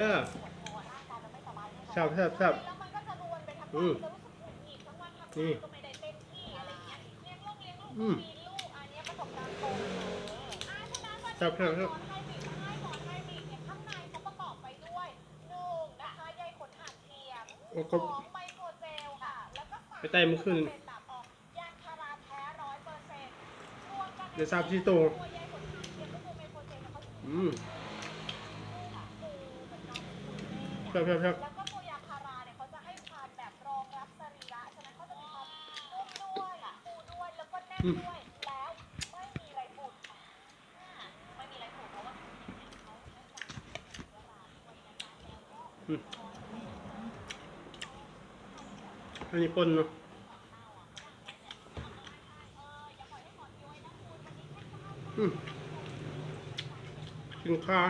ເດີ ແຊບໆໆ ອືມ ນີ້ ອືມ ແຊບໆໆ ໂອ້ ກໍໄປໄຕ່ມື້ຄືນ ໄດ້ສາມສີ່ໂຕ ອືມ ແຊບໆໆ ອືມ ອືມ ອັນນີ້ປົ່ນເນາະ ອືມ ກິນຄາ